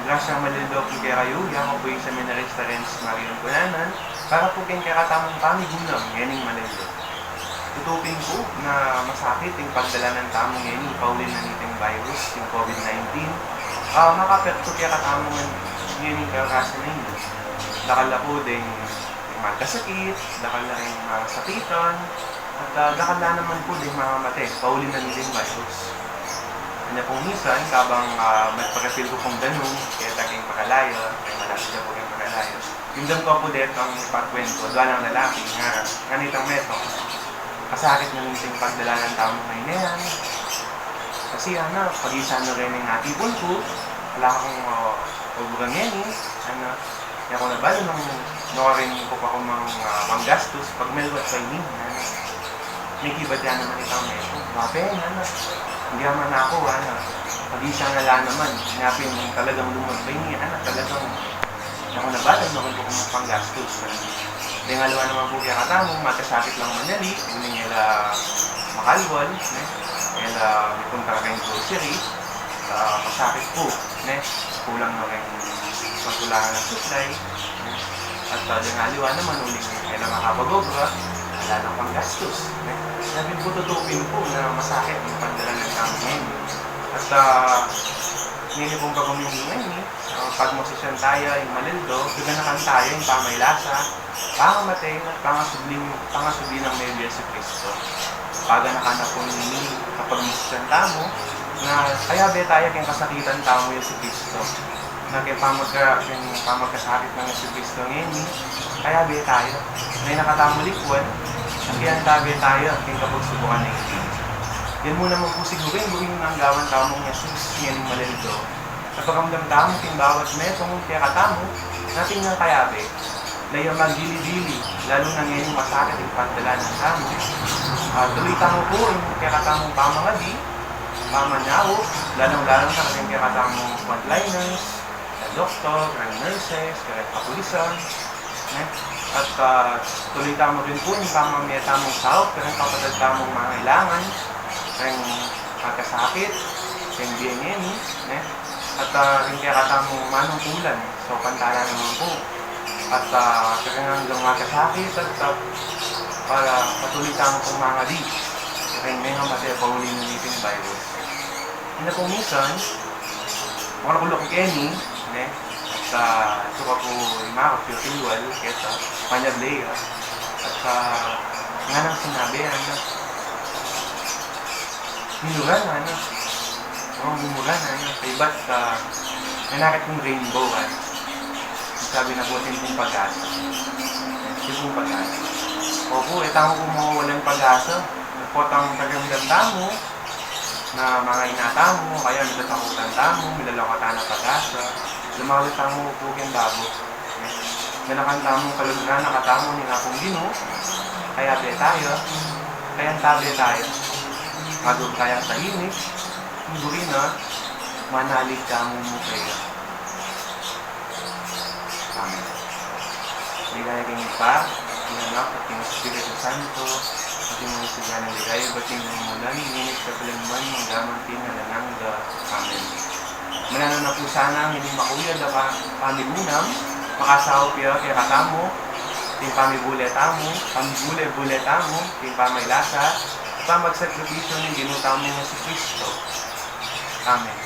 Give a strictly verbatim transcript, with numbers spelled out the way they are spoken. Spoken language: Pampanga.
Grasya at malildo pu kekayu, yaku pu i Seminarista Renz Marion Cunanan, para pu king kekatamung pamigunam ngening malildo. Tutu pin pu na masakit ing pagdalanan tamu ngeni pauli na niting virus, ing COVID nineteen. Ah, makapektu kekatamu ngening kalakasan na ini. Dakal na pu ding magkasakit, dakal na ring masakitan, at, ah, dakal na naman pu ding mamate pauli na niting virus. Anya pung misan, kabang, ah, magpa-refill ku pung danum, keta king pakalaya, kaya malapit na pu king pakalaya. Dimdam ku pu detang ipagkwentu, adwa nang lalaki, nga, nganitang metung, kasakit na rin ing pagdalanan tamu ngeni. Kasi, ana, pag-isa na rin ing atipun ku, ala kung, ah, obra ngeni, ana, e ku na balu nung nukarin ku pa ku mang, ah, manggastus, pag melwat pa ini, ana. Mekibat ya naman itang metung. Wa pin, ana. Ing ginawa ku, ana. Pag-isa na la naman. Nya pin talagang lumwat pa ini, ana. Talagang e ku na balu nung nukarin ku pa mang panggastus, ana. Deng aliwa naman pu kekatamu, magkasakit lang manyali, uling e la makalwal, ne? E la mipunta king grocery, ah, masakit pu, ne? Kulang na ring pagkulangan ng supply, ne? At, ah, deng aliwa naman, uling e la makapag-obra, ala nang panggastus, ne? Nya pin pu tutu pin pu na masakit ing pagdalanan tamu ngeni. At, ah, ngeni pung pagumingin ngeni, ah, pagmasusian taya ing malildo, gaganakan taya ing pamailasa, pangamate, at pangasubling, pangasubli nang mayap i Jesucristo. Paganakan na pu ngeni kapagmasusian tamu, na kayabe taya king kasakitan tamu i Jesucristo. Na king pamagka-, king pamagkasakit nang Jesucristo ngeni, kayabe taya. Na e na katamu likwan, at kayantabe taya king kapagsubukan na iti. Yan mu naman pu siguru ing buring nanggawan tamung Jesus ngening malildo. Sa pagramdam tamu king bawat metung kekatamu, atin yang kayabe, na e ya magdili-dili, lalu na ngening masakit ing pagdalanan tamu. Ah, tuloy tamu pu ing kekatamung pamangadi, pamanyaup, lalung-lalu na king kekatamung frontliners, kareng doktor, kareng nurses, kareng kapulisan, ne? At, ah, tuloy tamu rin pu ing pamamie tamung saup kareng kapatad tamung mangailangan, kareng magkasakit, kareng bie ngeni, ne? At, ah, ring kekatamung manungkulan, saupan tala naman pu. At, ah, kareng anggang magkasakit, at, ah, para patuloy tamu pung mangadi kareng mengamate pauli na niting virus. Anya pung misan, makalukuluku keni, ne? At, ah, isuka pu ing maku, Teotihual, keta, Manya Blea. At, ah, nganang sinabi, ana, minura na, ana. O, mumura na, ana. Kaybat, ah, menakit kung rainbow, ana. Sabi na pu, atin pung pag-asa. Atin pung pag-asa. Opu, e tamu pu mawawalan pag-asa. Potang pakiramdam tamu na mangaina tamu, kaya mitatakutan tamu, milalawa tana pag-asa, lumawe tamu pu king babo. Ganakan tamung kaluguran na katamu ning Apung Ginu, kayabe taya, kayantabe taya. Magub tayang tahimik, buri na, manalig tamu mu kaya. Amen. Ligaya king Ibpa, king Anak, at king Espiritu Santo, at king masigla nang ligaya, ibat king kamulan, ngeni at kapilan man, mangga man king alang angga. Amen. Mananu na pu sana ngening makuyad a pa-, pamigunam, makasaup ya kekatamu king pamibule tamu, pamibule-bule tamu king pamailasa at pamagsakripisyu ning Ginu tamung Jesucristo. Amen.